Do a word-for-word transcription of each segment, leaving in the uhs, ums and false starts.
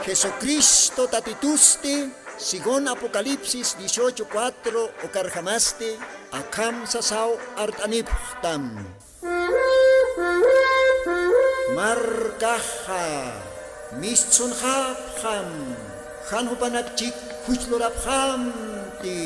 Jesucristo Tatitusti, según Apocalipsis dieciocho cuatro, ukarjamasti akham sasaw art'anipxtam. Markaxa mistsunxapxam, jan jupanakchik juchlurapxamti.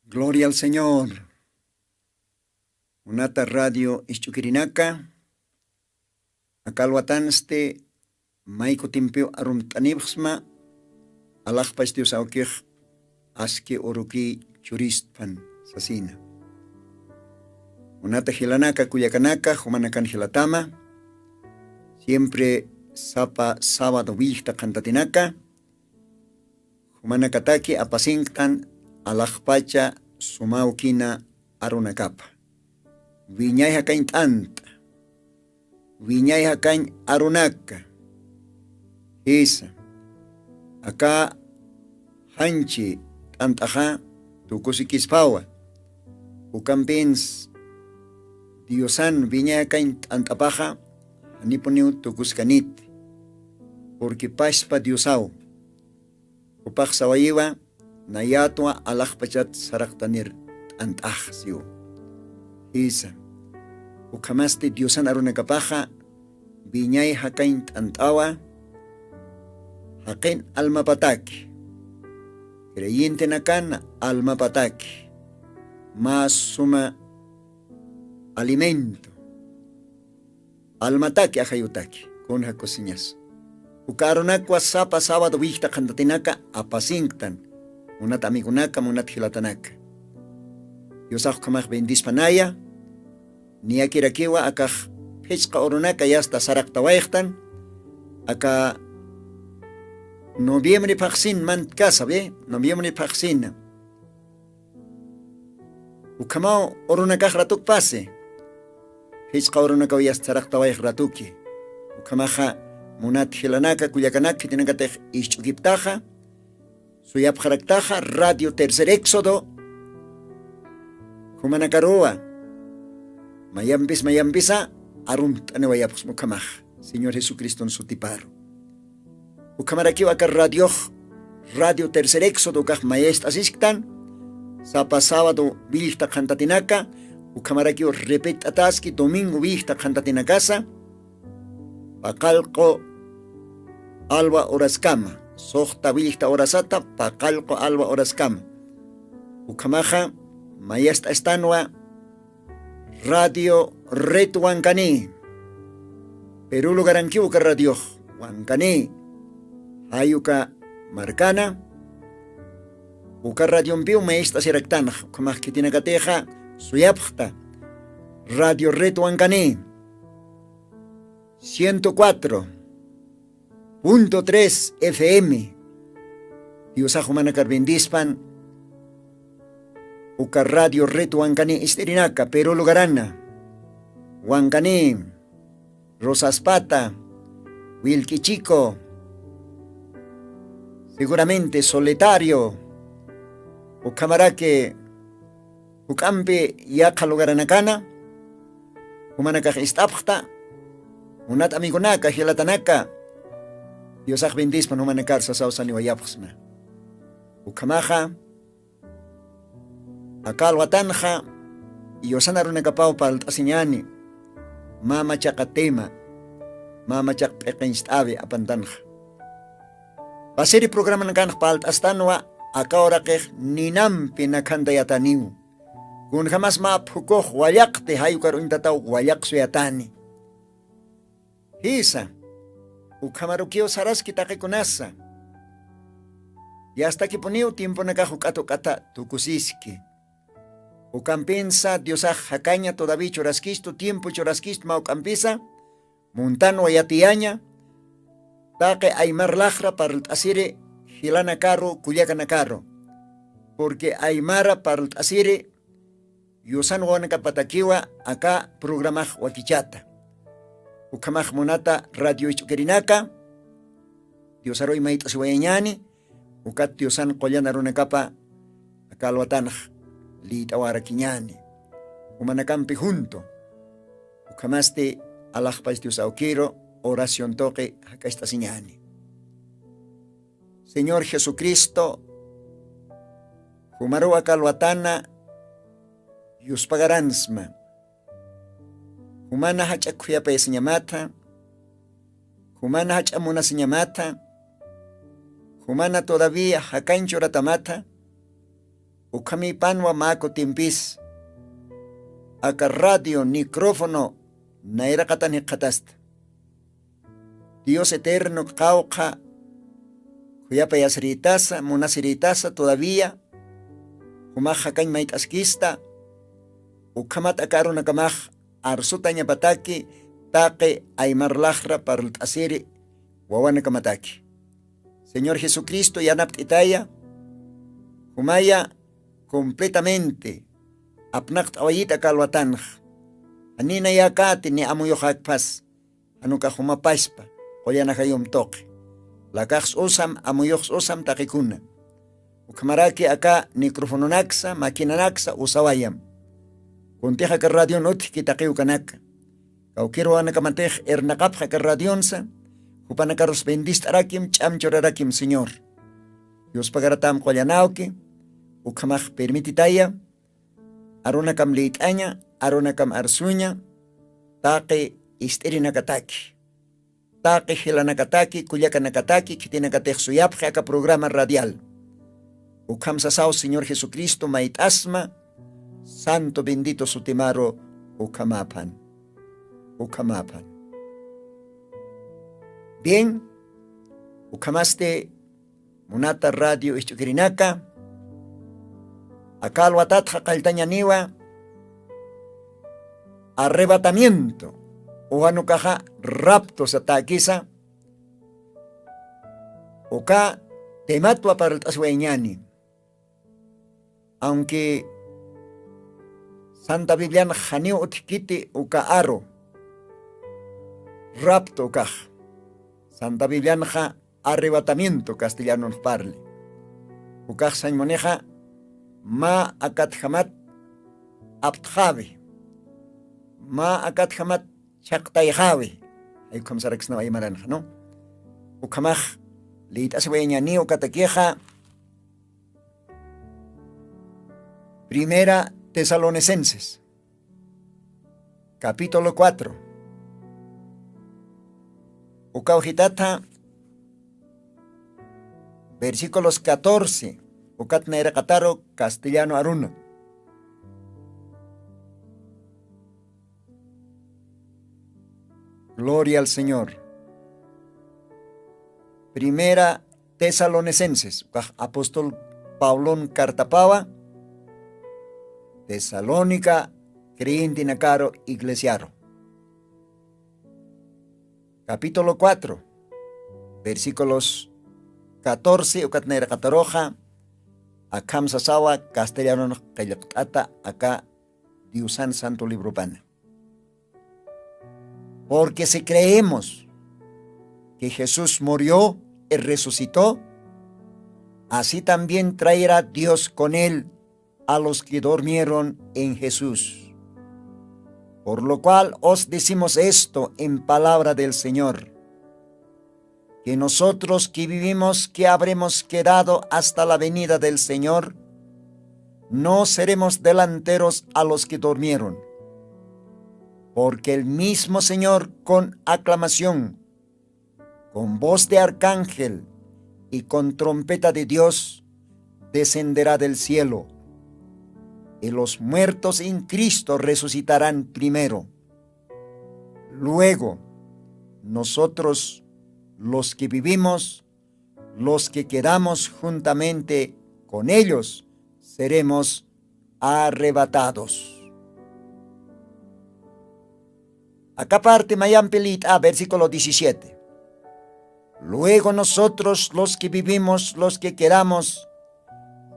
Gloria al Señor. Munata radio isch'ukirinaka, aka alwatansti may kutimpiw arumt'anipxsma, alaxpach Dios awkix aski urukiy churistpan sasina. Munata jilanaka, kullakanaka, jumanakan jilatama, siempre sapa sábado willjta qhantatinaka, jumanakataki apasinktan alaxpacha sumawkina arunakapa. Wiñay jakañ t'ant'a, wiñay jakañ arunaka. Jisa, aka janchi t'ant'axa tukusikispawa. Ukampins Diosan wiñay jakañ t'ant'apaxa janipuniw tukuskaniti, porque paspa Diosaw. Jupax sawayiwa, nayatwa alaxpachat saraqtanir t'ant'ax siw. Jisa, ukhamasti Diosan arunakapaxa wiñay jakañ t'ant'awa, jaqin almapataki, creyentenakan almapataki, mä suma alimento, almataki ajayutaki, kunja kusiñas. Uka arunakwa sapa sábado willjta qhantatinaka apasinktan, munat amigonaka, munat jilatanaka. Diosax ukhamax bendispanaya, niyakirakiwa akax phichqa urunaka yasta saraqtawayxtan, aka noviembre phaxsin mantkasa, ve, noviembre phaxsina. Ukhamaw urunakax ratukpasi. Phichqa urunakaw yasta saraqtawayx ratuki. Ukhamaxa munat jilanaka, kullakanaka, khitinakatix isch'ukiptaxa, suyapxaraktaxa Radio Tercer Éxodo, jumanakaruwa, mayampis mayampisa arumt'aniwayapxsma ukhamax, Señor Jesucriston sutiparu. Ukhamarakiw aka radiox, Radio Tercer Éxodo ukax mayest'asisktan, sapa sábado willjta qhantatinaka, ukhamarakiw repet'ataski domingo willjta qhantatinakasa, paqallqu alwa horaskama, suxta willjta horasata paqallqu alwa horaskama. Ukhamaxa mayest'astanwa Radio Red Huancaní. Perú lugarankiw uka radiox, Huancaní. Jay uka markana, uka radiompiw mayest'asiraktanxa, ukhamax khitinakatixa suyapxta. Radio Red Huancaní, ciento cuatro punto tres F M. Diosax jumanakar bendispan. Uka Radio Red Huancaní ist'irinaka, Perú lugarana, Huancaní, Rosaspata, Wilquichico, seguramente Solitario, ukhamaraki juk'ampi yaqha lugaranakana, jumanakax ist'apxta, munat amigonaka, jilatanaka, Diosax bendispan jumanakar sasaw saniwayapxsma. Ukhamaxa, aka alwatanxa, Diosan arunakapaw parlt'asiñani, mä machaqa tema, mä machaqa p'iqincht'awi apantanxa. Pasiri programanakanx parlt'astanwa, aka uraqix ninampi nakhantayataniw. Kunjamas mä phukux wallaqti jay ukar uñtataw wallaq suyatani. Jisa, ukhamarukiw saraski taqikunasa. Yastakipuniw tiemponakax juk'at juk'ata tukusiski. Ukampinsa Diosax jakaña todavía churaskistu, tiempo churaskistu mä juk'ampisa, muntanwa yatiyaña, taqi aymar laxra parlt'asiri jilanakaru, kullakanakaru. Porque aymara parlt'asiri yusan wawanakapatakiwa aka programax wakichata. Ukhamax munata radio ich'ukirinaka, diosaruy mayt'asiwayañani. Ukat diosan qullan arunakapa aka alwatanx lït'awarakiñani jumanakampi junto. Ukhamasti alaxpach dios awkiru oración tuqi jak'acht'asiñani. Señor jesucristo, jumaruw aka alwatana yuspagaransma. Jumana jach'a khuyapayasiñamatha, jumana jach'a munasiñamatha, jumana todavía jakañ churatamatha. Ukhamipanwa mä kutimpis aka radio nicrófono nayraqatan jikxatasta. Dios eterno qawqha khuyapayasirïtasa munasirïtasa todavía jumax jakañ mayt'askista. Ukhamat aka arunakamax arsutañapataki taqi aymar laxra parlt'asiri wawanakamataki. Señor jesucristo yanapt'itaya, jumaya completamente apnaqt'awayita aka alwatanx. Janina yakäti ni amuyuxakpas, janukax jumapaspa qullan ajayump tuqi. Lakaxs usam amuyuxs usam taqikuna. Ukhamaraki aka microfononaksa maquinanaksa usawayam. Kuntix aka radion utjki taqiw kanaka. Kawkir wawanakamatix irnaqapx aka radionsa, jupanakarus bendist'arakim ch'am churarakim señor. Yuspagaratam qullanawki. Ukhamax permititaya arunakam lït'aña, arunakam arsuña taqi ist'irinakataki, taqi jilanakataki kullakanakataki khitinakatix suyapxi aka programa radial. Ukham sasaw señor jesucristo mayt'asma santo bendito sutimaru. Ukhamaphan. Ukhamaphan. Bien. Ukhamasti munata radio isch'ukirinaka, aka alwatatxa qalltañaniwa arrebatamiento uwanukaxa rapto satäkisa. Uka tematwa parlt'asiwayñani. Aunque santa biblian janiw utjkiti uka aru rapto ukax, santa biblianxa arrebatamiento castellanonx parli. Ukax sañmunixa mä akatjamat aptxawi, mä akatjamat chhaqtayxawi. Jaykham saraksnaw aymaranxa no. Ukhamax lït'asiwayañani ukatakixa. Primera tesalonicenses capítulo cuatro, ukawjitatha versículos catorce, ukat nayraqataru castellano aruna. Gloria al señor. Primera tesalonicenses ukax apóstol pablon cartapawa tesalónica creyentenakaru iglesiaru. Capítulo cuatro, versículos catorce ukat nayraqataruxa akham sasawa castellanonx qillqt'ata aka diosan santo libropana. Porque si creemos que jesús murió y resucitó, así también traerá dios con él a los que durmieron en jesús. Por lo cual os decimos esto en palabra del señor, que nosotros que vivimos, que habremos quedado hasta la venida del señor, no seremos delanteros a los que durmieron. Porque el mismo señor con aclamación, con voz de arcángel y con trompeta de dios descenderá del cielo, y los muertos en cristo resucitarán primero. Luego nosotros, los que vivimos, los que quedamos juntamente con ellos, seremos arrebatados. Aka parte mayampi lït'a versículo diecisiete. Luego nosotros los que vivimos, los que quedamos,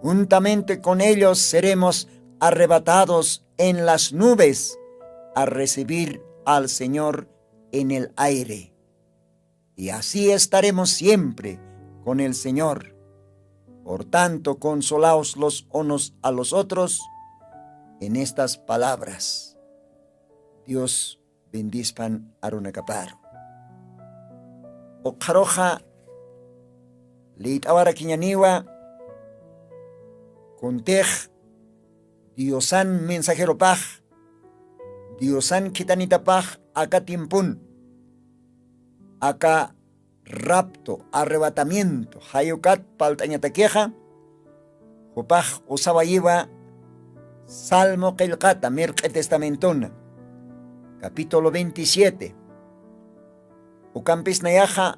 Juntamente con ellos seremos arrebatados en las nubes a recibir al Señor en el aire. Y así estaremos siempre con el Señor. Por tanto, consolaos los unos a los otros en estas palabras. Dios bendispan arunakaparu. Ukxaruxa lït'awarakiñaniwa kuntix Diosan mensajeropax, Diosan khitanitapax aka tiempon, aka rapto, arrebatamiento jayukat palt'añatakixa, jupax usawayiwa Salmo qillqata mirq'i testamentona, capítulo veintisiete. Ukampis nayaxa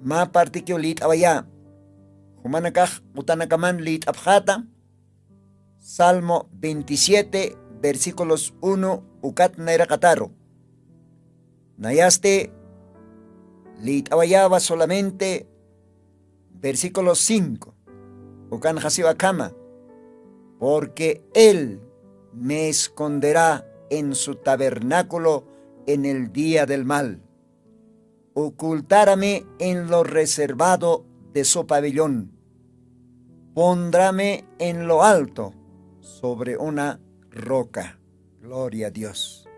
mä partikiw lït'awayä, jumanakax utanakaman lït'apxäta. Salmo veintisiete, versículos uno ukat nayraqataru. Nayasti lït'awayäwa solamente versículo cinco. Ukanxasiw akhama: porque él me esconderá en su tabernáculo en el día del mal. Ocultárame en lo reservado de su pabellón. Pondráme en lo alto sobre una roca. Gloria a Dios.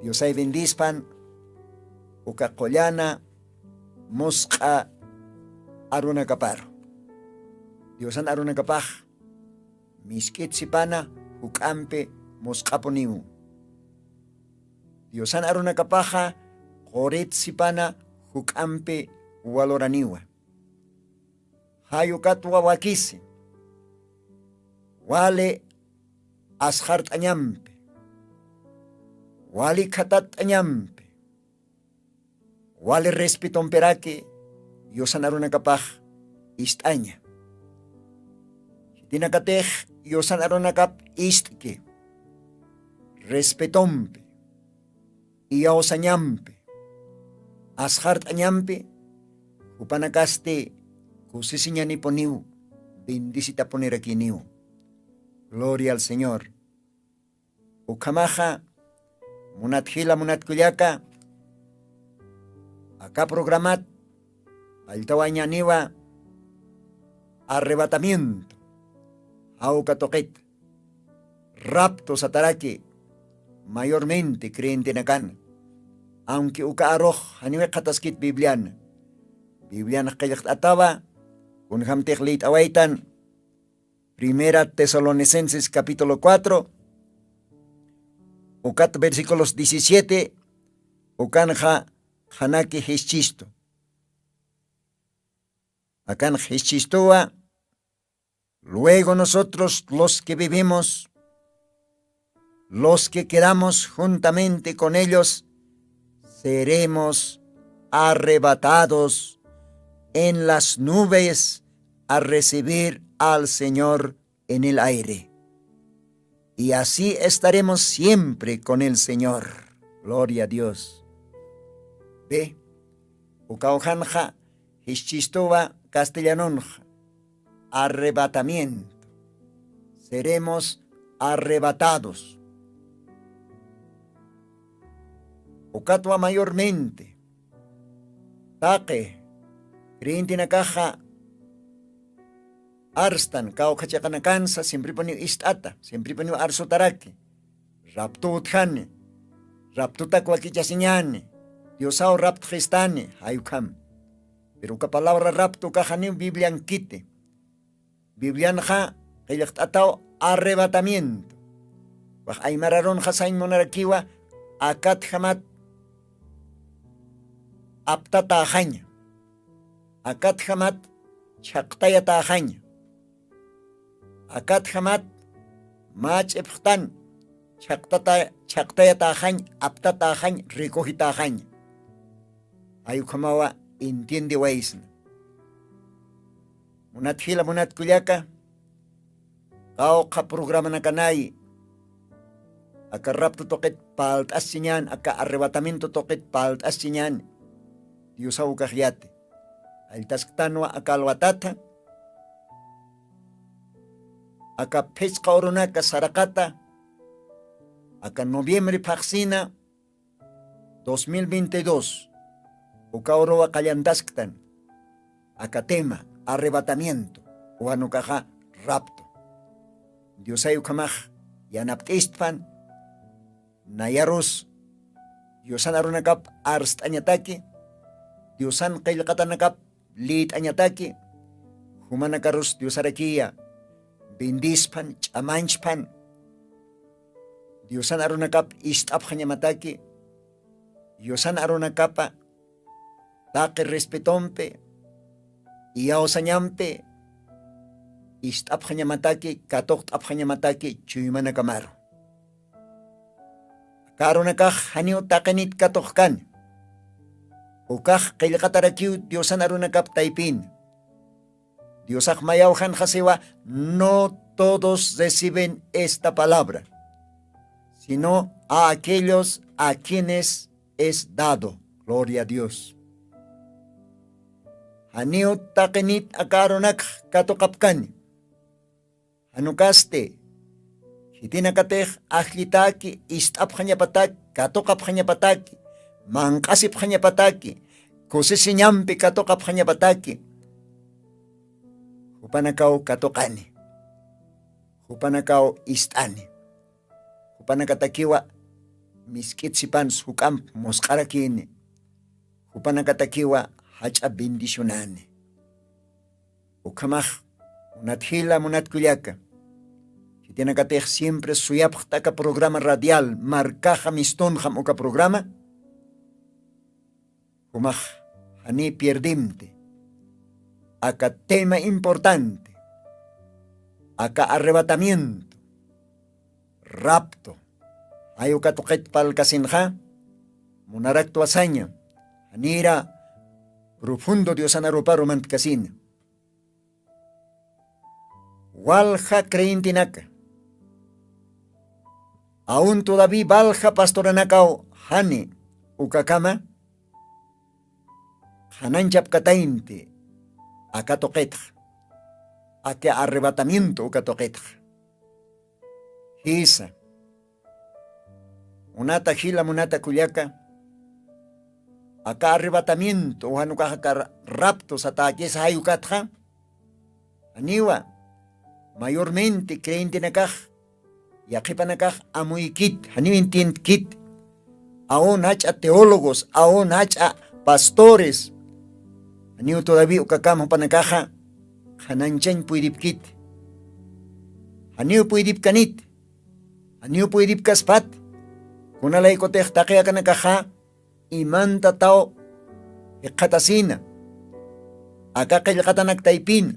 Diosay bendispan uka qullana musq'a arunakaparu. Diosan arunakapax misk'it sipana juk'ampi musq'apuniw. Diosan arunakapaxa qurit sipana juk'ampi waluraniwa. Jayukatwa wakisi wali asxart'añampi, wali khatatt'añampi, wali respetompiraki yusan arunakapax ist'aña. Jitinakatix yusan arunakap ist'ki respetompi, iyawsañampi, asxart'añampi, jupanakasti kusisiñanipuniw, bendisitapunirakiniw. Gloria al señor. Ukhamaxa munat jila munat kullaka, aka programat alltawañaniwa arrebatamiento jawka tuqit rapto sataraki mayormente creyentenakana. Aunki uka arux janiwi qhataskit bibliana, bibliana qillqt'atawa kunjamtix lït'awaytan primera tesalonicenses capítulo cuatro ukat versículos diecisiete. Ukanxa qhanaki jischistu. Akanxa jischistuwa luego nosotros los que vivimos, los que quedamos juntamente con ellos, seremos arrebatados en las nubes a recibir al señor en el aire. Y así estaremos siempre con el señor. Gloria a dios. Ve, ukawjanxa jischistuwa castellanonxa arrebatamiento. Seremos arrebatados. Ukatwa mayormente taqi creyentenakaxa arstan kawkhachiqanakansa simpripuniw ist'ata simpripuniw arsutaraki. Raptutjani, raptutak wakichasiñani, diosaw raptxistani jayukham. Piru uka palabra raptu ukaxaniw bibliankiti. Biblianxa qillqt'ataw arrebatamiento. Wax aymararunxa sañ munarakiwa akatjamat aptatäxaña, akatjamat chhaqtayatäxaña, akatjamat mä ch'ipxtan chhaqtayatäxañ, aptatäxañ, rikujitäxaña. Ayukhamawa entiendewaysna. Munat jila munat kullaka, qawqha programanakanay aka rapto tuqit palt'aschiñan aka arrebatamiento tuqit palt'aschiñan. Diosaw ukaxyati alltasktanwa aka alwatatha. aka phisqa urunaka saraqata aka noviembre phaxsina dos mil veintidós uka uruwa qallantasktan. Aka tema arrebatamiento uwanukaxa rapto. Diosay ukhamax yanapt'istpan nayarus diosan arunakap arst'añataki diosan qillqatanakap lït'añataki jumanakarus diosarakiya bendispan ch'amanchpan diosan arunakap ist'apxañamataki diosan arunakapa taqi respetompi iyawsañampi ist'apxañamataki katuqt'apxañamataki chuymanakamaru. Karunakax janiw taqinit katuxkani ukax qillqatarakiw diosan arunakap taypin. Diosax mayawjan jasiwa no todos reciben esta palabra sino a aquellos a quienes es dado. Gloria a dios. Janiw taqinit akarunakx katuqapkani. Janukasti khitinakatix ajllitaki ist'apxañapataki katuqapxañapataki manq'asipxañapataki kusisiñampi katuqapxañapataki jupanakaw katuqani jupanakaw ist'ani jupanakatakiwa misk'it sipansa juk'amp musq'arakini jupanakatakiwa jach'a bendicionani. Ukhamax munat jila munat kullaka khitinakatix siempre suyapxt'aka programa radial markaxa mistunxam uka programa jumax jani pierdimti aka tema importante aka arrebatamiento rapto jay uka tuqit palkasinxa munaraktwasaña janira profundo diosanaruparu mantkasina walja creyentenaka aun todaví valja pastoranakaw jani ukakama qhananchapkataynti aka tuqitxa aka arrebatamiento uka tuqitxa jisa munata jila munata kullaka aka arrebatamiento ujanukax aka rapto satäkisa jay ukatxa janiwa mayormente creyentenakax yaqhipanakax amuykit janiw entiendkit aun jach'a teólogos aun jach'a pastores janiw todaví ukakam jupanakaxa qhananchañ puydipkit janiw puydipkanit janiw puydipkaspat kunalaykutix taqi akanakaxa imantataw jikxatasina aka qillqatanak taypina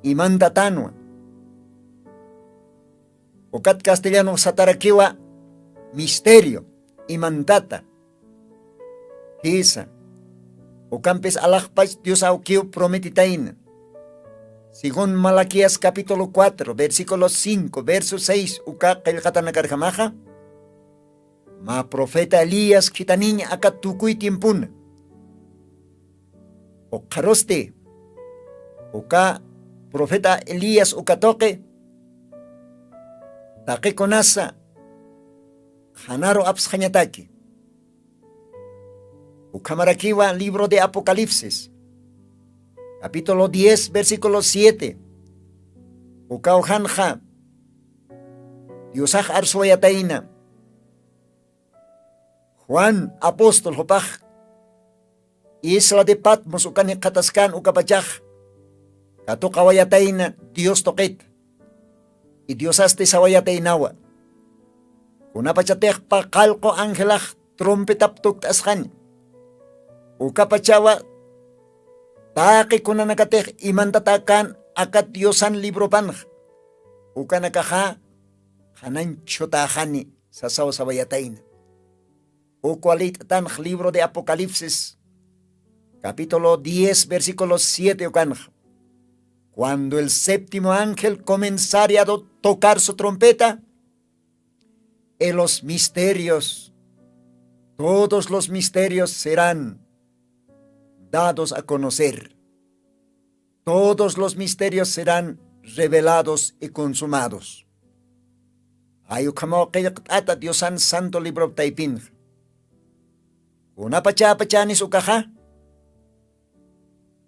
imantatanwa ukat castellano satarakiwa misterio imantata jisa ukampis alaxpach dios awkiw prometitayna según malaquías capítulo cuatro versículo cinco verso seis uka qillqatanakarjamaxa mä profeta elías khitaniñ aka tukuy tiempuna ukxarusti uka profeta elías uka tuqi taqikunasa qhanaru apsxañataki ukhamarakiwa libro de apocalipsis capítulo diez versículo siete ukawjanxa diosax arsuwayatayna juan apóstol jupax isla de patmos ukan jikxataskan ukapachax katuqawayatayna dios tuqita idiosasti sawayataynawa kunapachatix paqallqu angelax trompetap tukt'asxani ukapachawa taqi kunanakatix imantatakan aka diosan libropanxa ukanakaxa qhananchhutaxani sasaw sawayatayna ukwa lit'tanx libro de apocalipsis capítulo diez versículo siete ukanxa cuando el séptimo ángel comenzare a tocar su trompeta y los misterios todos los misterios serán dados a conocer todos los misterios serán revelados y consumados. Ay ukhamaw qillqt'ata diosan santo librop taypinxa. Kunapachäpachänis ukaxa,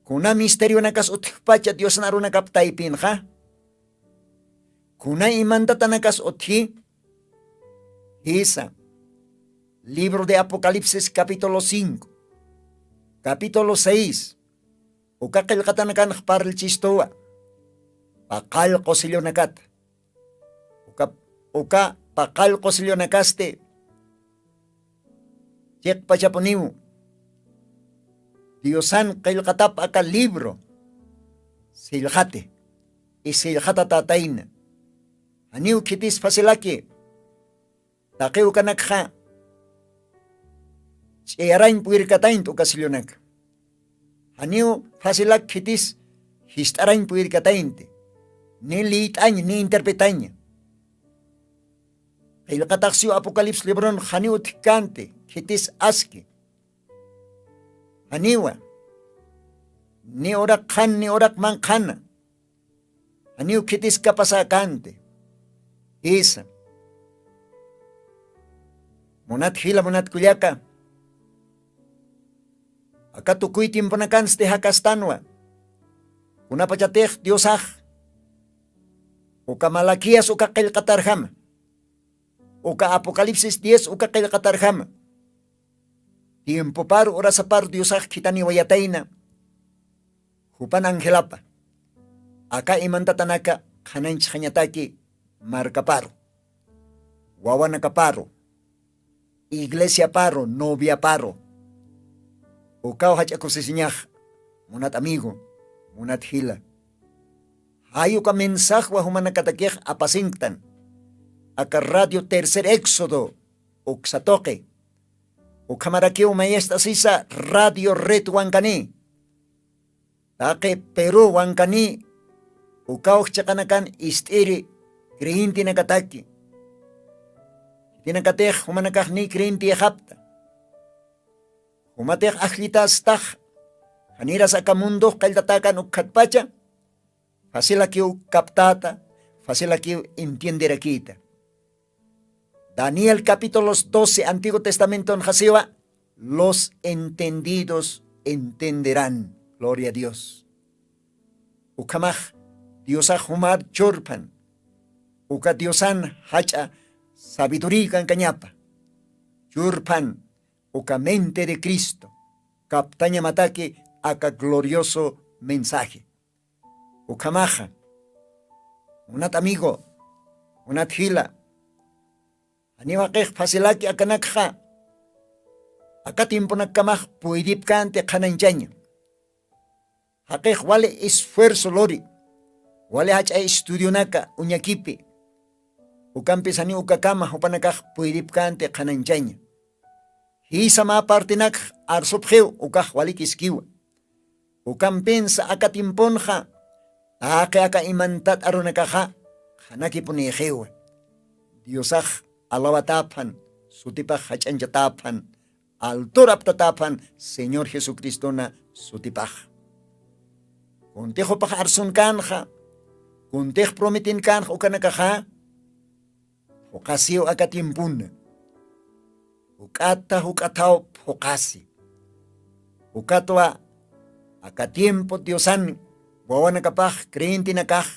kuna misterionakas utjpacha diosan arunakap taypinxa, kuna imantatanakas utji. Jisa, libro de apocalipsis capítulo cinco, capítulo seis, uka qillqatanakanx parlchistuwa. Paqall qusillunakat, uka uka paqall qusilluñakasti chiqpachapuniw. Diosan qillqatap aka libro sillqati, isillqata tatayna. Janiw khitis facilaki taqiw kanakxa ch'iyarañ puwirkataynti uka silluñaka. Janiw facilak khitis jist'arañ puwirkataynti, ni liyt'aña ni interpretaña. Qillqataxsiw apocalipsis libron janiw utjkänti khitis aski. Janiwa ni uraq qhan ni uraq manqhana. Janiw khitiska pasäkänti. Jisa, munat jila munat kullaka, aka tukuy tiemponakansti jakastanwa. Kunapachatix diosax uka malaquías uka qillqatarjama, uka apocalipsis diez uka qillqatarjama, tiempoparu urasaparu diosax khithaniwayatayna. Jupan angelapa aka imantatanaka qhanañchixañataki markaparu, wawanakaparu, iglesiaparu, noviaparu. Ukaw jach'a kusisiñax, munat amigo, munat jila. Jay uka mensajewa jumanakatakix apasinktan aka radio tercer éxodo uksa tuqi, ukhamarakiw mayest'asisa radio red wankani, taqi peru wankani. Ukaw chiqanakan ist'iri creyentenakataki, khitinakatix jumanakax ni creyenteyxapta. Jumatix ajllitastax janiras aka mundox qalltatäkan ukkhatpacha facilakiw captäta, facilakiw entienderakïta. Daniel capítulos doce antiguo testamenton jasiwa, los entendidos entenderán. Gloria a dios. Ukhamax diosax jumar churphan, uka diosan jach'a sabidurï kankañapa churphan, uka mente de cristo kaptañamataki aka glorioso mensaje. Ukhamaxa munat amigo, munat jila, janiw jaqix facilaki akanakxa. Aka tiemponakkamax puydipkänti qhanañchaña. Jaqix wali esfuerzo luri, wali jach'a estudionaka uñakipi, ukampis janiw ukakama jupanakax puydipkänti qhanañchaña. Jisa mä partenakx arsupxiw ukax walikiskiwa. Ukampinsa aka tiemponxa taqi aka imantat arunakaxa qhanakipunïxiwa. Diosax alawatäphan, sutipax jach'añchatäphan, altur aptatäphan señor jesucristona sutipax. Kuntix jupax arsunkänxa, kuntix prometinkänxa ukanakaxa, phuqasiw aka tiempona. Juk'ata juk'athaw phuqasi. Ukatwa aka tiempo diosan wawanakapax creyentenakax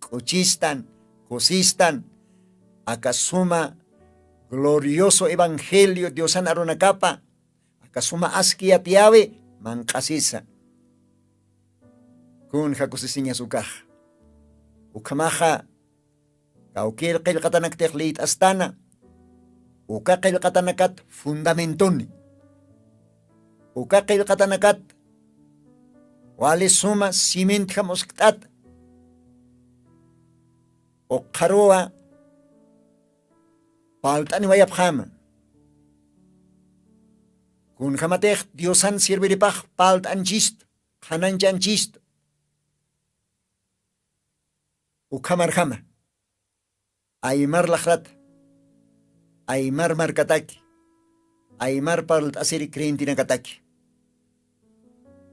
k'uchistan, kusistan, aka suma glorioso evangelio diosan arunakapa aka suma aski yatiyäwi manq'asisa. Kunja kusisiñas ukax. Ukhamaxa kawkïr qillqatanaktix liyt'astana. Uka qillqatanakat fundamentoni. Uka qillqatanakat wali suma cimientjam uskt'ata. Ukxaruwa palt'aniwayapxama. Kunjamatix diosan sirviripax palt'anchistu, qhanañchanchistu. Ukhamarjama aymar laqrata, aymar markataki, aymar parlt'asiri creyentenakataki.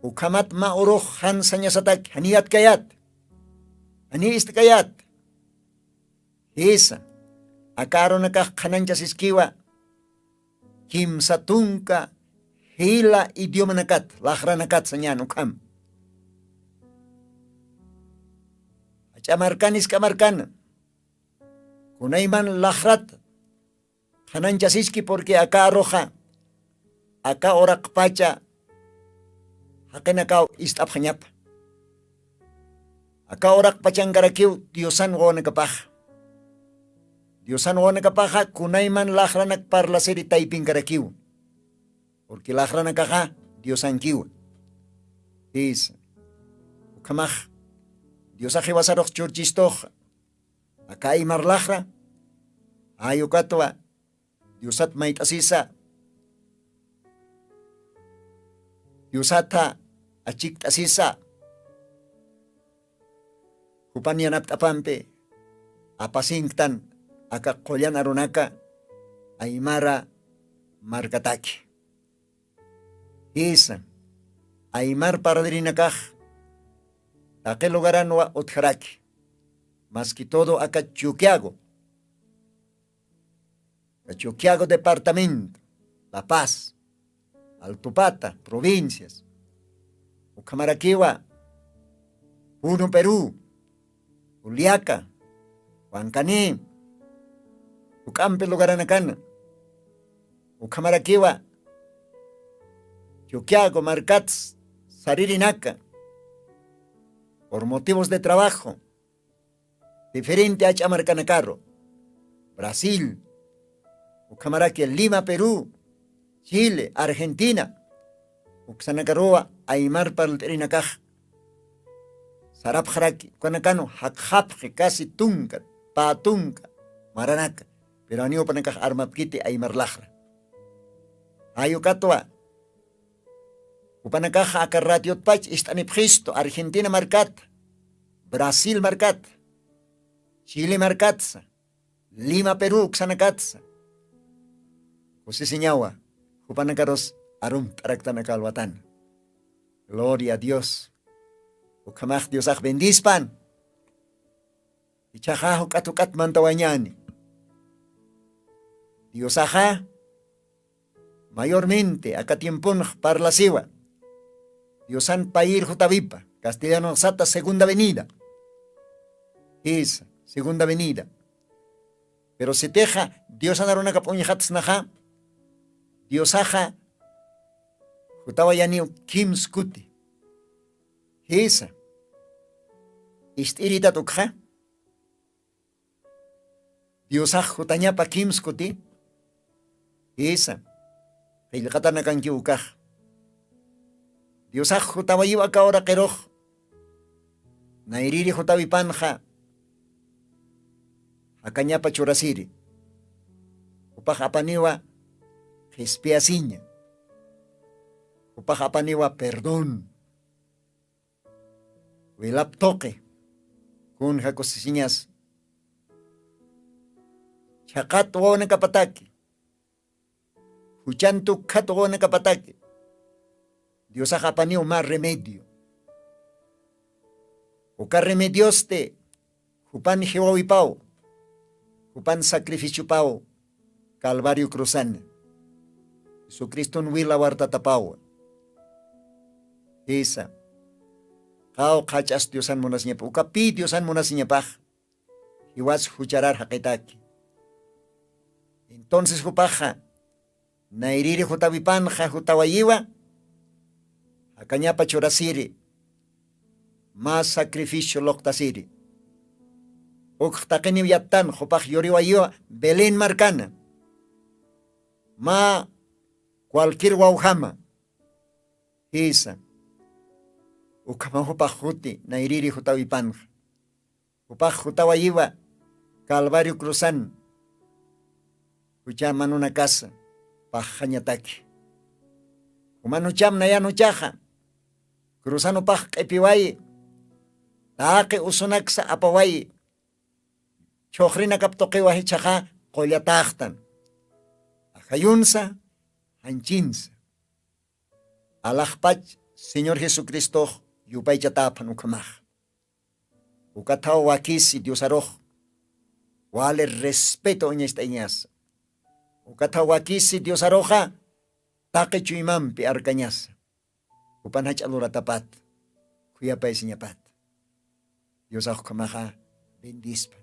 Ukhamat mä urux jan sañasataki janiyatkayat. Ani ist'kayat. Jisa, aka arunakax qhananchasiskiwa kimsa tunka jila idiomanakat, laxranakat sañan ukham. Ach'amarkan isk'amarkan kunayman laxrat qhananchasiski purki aka aruxa aka uraqpacha jaqinakaw ist'apxañapa. Aka uraqpachankarakiw diosan wawanakapaxa. Diosan wawanakapaxa kunayman laxranak parlasiri taypinkarakiw. Purki laxranakaxa diosankiw. Is ukhamax diosax iwasarux churchistux aka aymar laxra ayukatwa diosat mayt'asisa diosata achikt'asisa jupan yanapt'apampi apasinktan aka qullan arunaka aymara markataki. Jisa, aymar paradirinakax taqi lugaranwa utjaraki. Maski todo aka chukiago chukiago departamento, la paz, altupata provincias, ukhamarakiwa punu peru, uliaka, wankani, uk'ampi lugaranakana, ukhamarakiwa chukiago markats saririnaka por motivos de trabajo diferente ach'a markanakaru, brasil, ukhamaraki lima peru, chile, argentina, uksanakaruwa aymar parlt'irinakax sarapxaraki ukanakanu jakxapxi kasi tunka pä tunka maranaka. Pero aniw upanakax armapkiti aymar laxra. Jayukatwa upanakaxa aka radiotpach ist'anipxistu argentina markata, brasil markata, chile markatsa, lima peru uksanakatsa. Kusisiñawa jupanakarus arumt'araktanaka alwatana. Gloria a dios. Ukhamax diosax bendispan. Ichaxa juk'at juk'at mantawañani. Diosaxa mayormente aka tiemponx parlasiwa diosan payir jutawipa castellanoxsata segunda venida. Jisa, segunda venida. Pero sitixa diosan arunakap uñxatsnaxa diosaxa jutawayaniw kimskuti. Jisa, ist'iritat ukxa diosax jutañapa kimskuti. Jisa, qillqatanakankiw ukax diosax jutawayiw aka uraqirux nayriri jutawipanxa jakañapa churasiri. Jupax apaniwa qhispiyasiña. Jupax apaniwa perdón. Wilap tuqi kunja kusisiñas chhaqat wawnakapataki juchan tukkhat wawnakapataki diosax apaniw mä remedio. Uka remediosti jupan jiwawipaw jupan sacrificiopaw calvario cruzan jesucriston wila wartatapaw. Jisa, qaw qhach'as diosan munasiñapax uka pi diosan munasiñapax jiwas jucharar jaqitaki. Entonces jupaxa nayriri jutawipanxa jutawayiwa jakañapa churasiri mä sacrificio luqtasiri. Ukx taqiniw yattan jupax yuriwayiwa belén markana mä cualquier wawjama. Jisa, ukhama jupax juti nayriri jutawipanxa jupax jutawayiwa calvario cruzan jucha manunakasa paxxañataki. Juman jucham nayan juchaxa cruzan jupax q'ipiwayi taqi usunaksa apawayi. Chhuxrinakap tuqiwa jichhaxa qullataxtan ajayunsa janchinsa alaxpach señor jesucristox yupaychatäphan ukhamax. Ukathaw wakisi diosarux wali respeto uñast'añasa. Ukathaw wakisi diosaruxa taqi chuymampi arkañasa. Upan jach'a luratapat khuyapaysiñapat. Diosax ukhamaxa bendispa.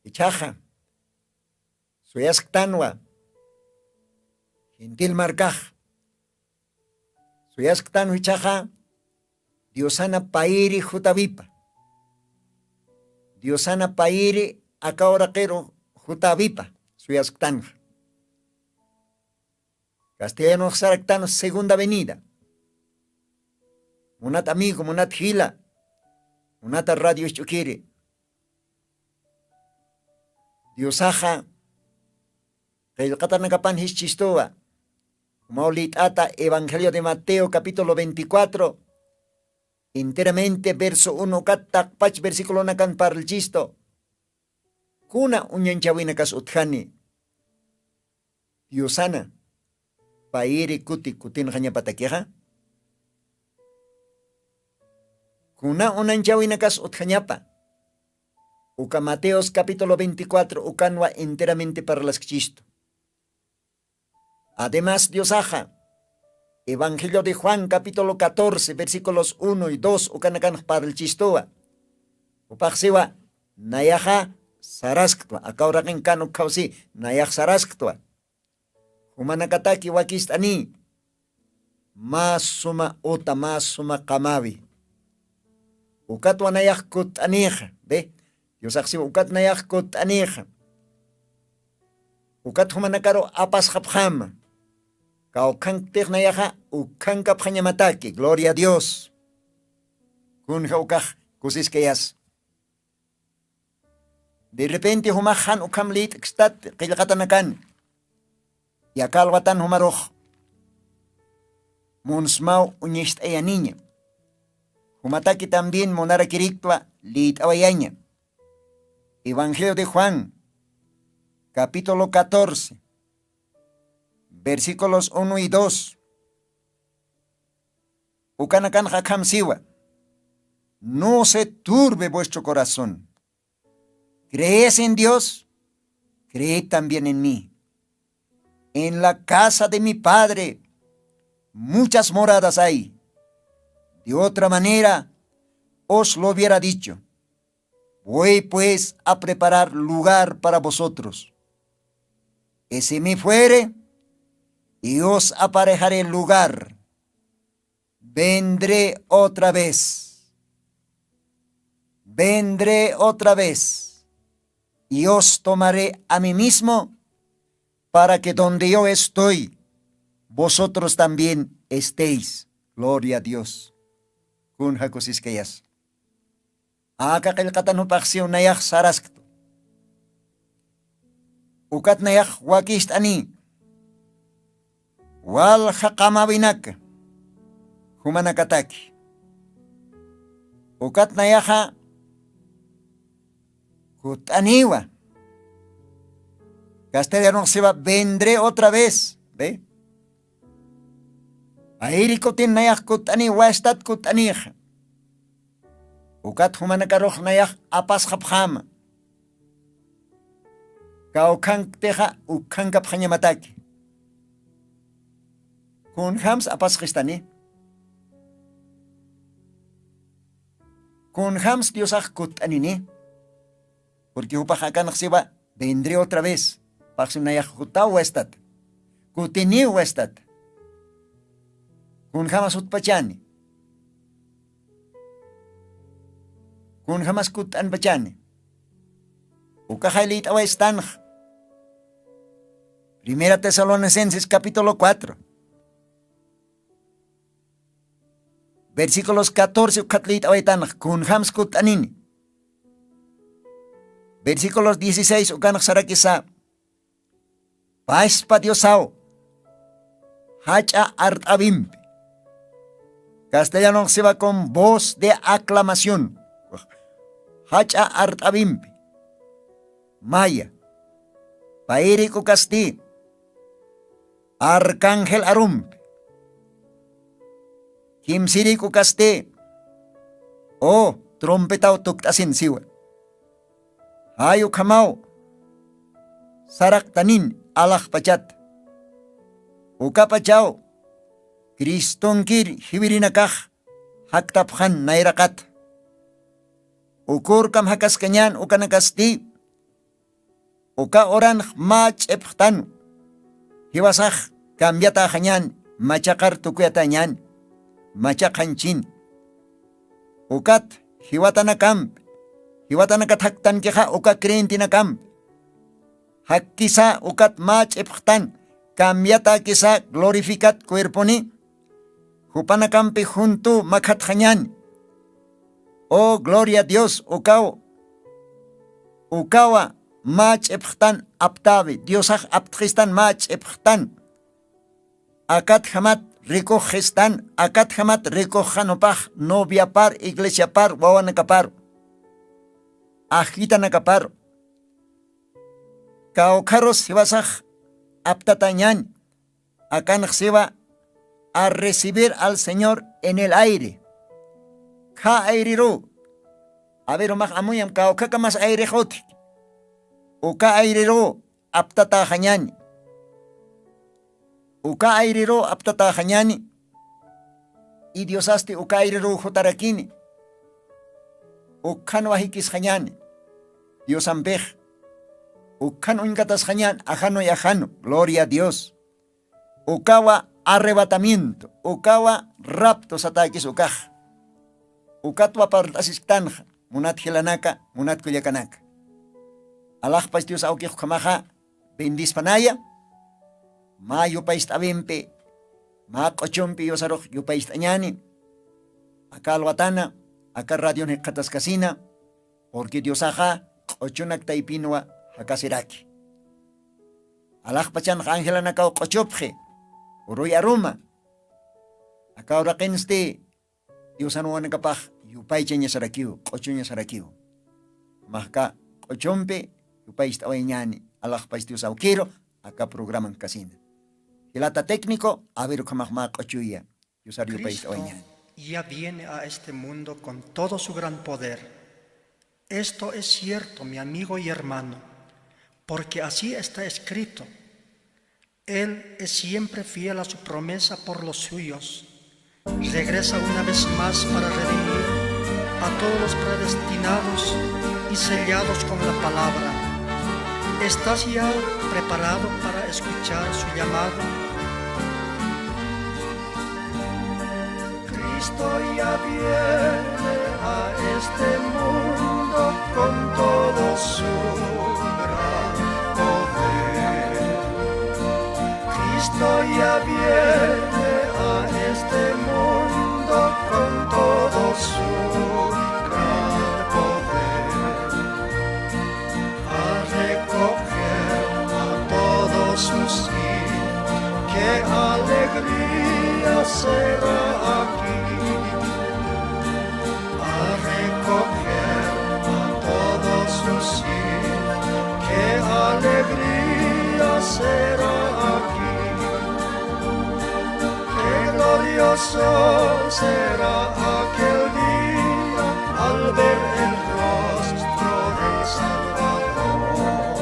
Ichhaxa suyasktanwa gentil markax suyasktanwa ichhaxa diosana payri jutawipa diosana payri akawraqiru jutawipa suyasktanxa. Castellanux saraktanux segunda venida. Munat amigo munat jila munata radio isch'ukiri diosaxa qillqatanakapan jischistuwa. Jumaw lït'ata evangelio de mateo capítulo veinticuatro enteramente verso uno ukat taqpach versiculonakan parlchistu. Kuna uñanchawinakas utjani diosana payiri kuti kutinxañapatakixa? Kuna uñanchawinakas utjañapa? Uka mateos capítulo veinticuatro ukanwa enteramente parlaskchistu. Además diosaxa evangelio de juan capítulo catorce versículos uno y dos ukanakanx parlchistuwa. Upaxsiwa nayaxa sarasktwa akawraqin kan ukhawsi nayax sarasktwa. Jumanakataki wakist'ani mä suma uta mä suma qamawi. Ukatwa nayax kutt'anixa be diosaxsiwa ukat nayax kutt'anixa. Ukat jumanakaru apasxapxama kawkhanktix nayaxa ukhankapxañamataki gloria a dios. Kunja ukax kusiskayas. Derrepente jumax jan ukham lït'kstat qillqatanakan yakalwatan jumarux munsmaw uñist'ayaniña. Jumataki también munarakiriktwa lït'awayaña. Evangelio de juan capítulo catorce versículos uno y dos. Ukanakanxa akham siwa no se turbe vuestro corazón. Crees en dios, creed también en mí. En la casa de mi padre muchas moradas hay. De otra manera os lo hubiera dicho. Voy pues a preparar lugar para vosotros. Y si me fuere y os aparejaré lugar, vendré otra vez. Vendré otra vez y os tomaré a mí mismo para que donde yo estoy vosotros también estéis. Gloria a dios. Kun jakusiskayas aka qillqatan jupaxsiw nayax sarasktu. Ukat nayax wakist'ani walja qamawinaka jumanakataki. Ukat nayaxa kutt'aniwa. Castellanux siwa vendré otra vez be ayri kutin nayax kutt'ani wastat kutt'anixa. Ukat jumanakarux nayax apasxapxama kawkhanktixa ukhankapxañamataki. Kunjams apasxistani? Kunjams diosax kutt'anini? Purqui jupax akanxsiwa vendré otra vez. Paxsi nayax jutaw wastata kutiniw wastata. Kunjamas jutpachani? Kunjamas kutt'anpachani? Ukaxay lït'awaystanx primera tesalonicenses capítulo cuatro versículos catorce ukhat lït'awaytanx kunjams kutt'anini? Versículos dieciséis ukanx sarakisa paspa diosaw jach'a art'awimpi. Castellanonxsiwa con voz de aclamación jach'a art'awimpi maya payirik'ukasti arcángel arumpi kimsirik'ukasti o trompetaw tukt'asin siwa. Jay ukhamaw saraqtanin alaxpachat. Ukapachaw cristonkir jiwirinakax jaktapxan nayraqat. Ukurkam jakaskañän ukanakasti uka uranx mä ch'ipxtan jiwasax cambiataxañän machaqar tukuyatäñän machaqanchin. Ukat jiwatanakampi jiwatanakat jaktankixa uka creyentenakampi jakkisa ukat mä ch'ipxtan cambiatäkisa glorificat cuerponi jupanakampi juntu makhatxañäni. O gloria dios ukaw ukawa mä ch'ipxtan aptäwi diosax aptxistan mä ch'ipxtan akatjamat rikuxxistan akatjamat rikuxxanupax noviapar iglesiapar wawanakaparu ajitanakaparu kawkharus jiwasax aptatañäni. Akanxsiwa a recibir al señor en el aire. Kha ayriru awirumax amuyam kawkhakamas ayrix utjki uka ayriru aptataxañani uka ayriru aptataxañani. Idiosasti uka ayriru jutarakini ukkhan wajikisxañani diosampix ukkhan uñkatasxañan ajanu yajanu gloria a dios. Ukawa arrebatamiento ukawa rapto satäkis ukax. Ukatwa parlt'asisktanxa munat jilanaka munat kullakanaka. Alaxpach dios awkix ukhamaxa bendispanaya. Mä yupayst'awimpi mä q'uchumpi yusarux yupayst'añani aka alwatana aka radion jikxataskasina. Purqui diosaxa q'uchunak taypinwa jakasiraki alaxpachanx angelanakaw q'uchupxi uruy aruma. Aka uraqinsti diosan wawanakapax yupaychañasarakiw q'uchuñasarakiw. Maxka q'uchumpi yupaycht'awayñani alaxpach dios awkiru aka programan kasina. Jilata técnico awir ukhamax mä q'uchuya yusar yupaycht'awayñani. Ya viene a este mundo con todo su gran poder. Esto es cierto, mi amigo y hermano, porque así está escrito. Él es siempre fiel a su promesa por los suyos. Regresa una vez más para redimir a todos los predestinados y sellados con la palabra. ¿Estás ya preparado para escuchar su llamado? Cristo ya viene a este mundo con todo su gran poder. Cristo ya viene a este mundo con todo su gran poder. A recoger a todos sus hijos, qué alegría será aquí. A recoger a todos sus hijos, qué alegría será aquí. Qué glorioso será aquel día al ver el rostro del Salvador.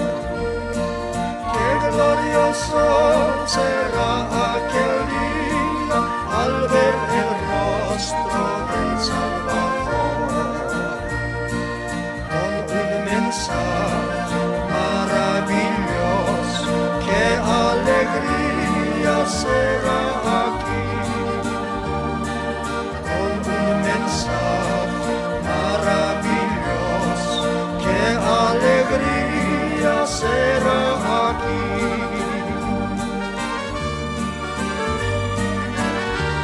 Qué glorioso será aquel día al ver el rostro del Salvador. Con un mensaje maravilloso, qué alegría será aquí. Con un mensaje maravilloso, qué alegría será aquí.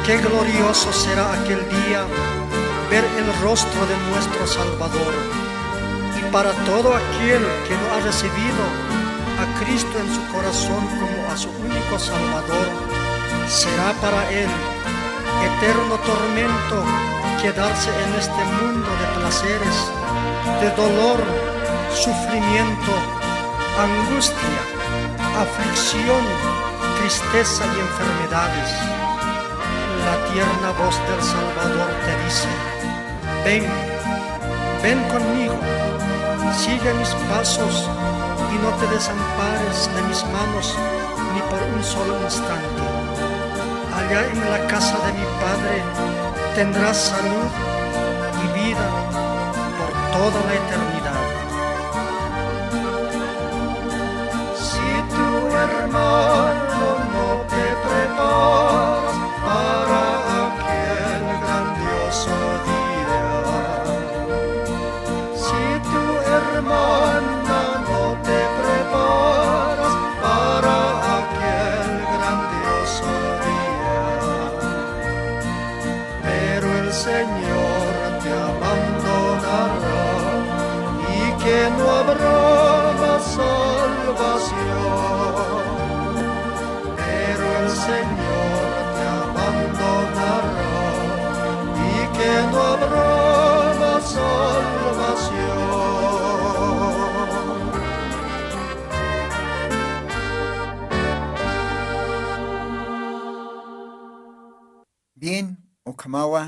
Qué glorioso será aquel día ver el rostro de nuestro Salvador. Y para todo aquel que no ha recibido a Cristo en su corazón como a su único Salvador, será para él eterno tormento quedarse en este mundo de placeres, de dolor, sufrimiento, angustia, aflicción, tristeza y enfermedades. La tierna voz del Salvador te dice: ven, Ven conmigo, sigue mis pasos y no te desampares de mis manos ni por un solo instante. Allá en la casa de mi Padre tendrás salud y vida por toda la eternidad. Si tu hermano no te preparas para aquel grandioso día, si tu hermana no te preparas para aquel grandioso día, pero el Señor te abandonará y que no habrá más salvación. Pero el Señor te abandonará y que no habrá más salvación. Bien, ukhamawa,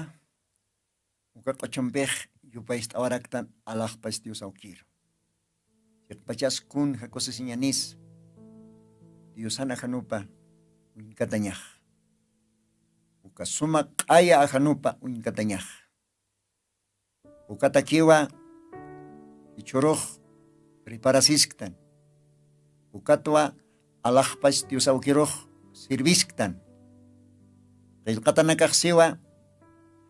uka q'uchumpix yupayst'awaraktan alaxpach Dios awkiru. Chiqpachas kunja kusisiñanis, Diosan ajanupa uñkatañax. Uka suma q'aya ajanupa uñkatañax. Ukatakiwa jichhurux preparasisktan. Ukatwa alaxpach Dios awkirux sirvisktan. Qillqatanakax siwa,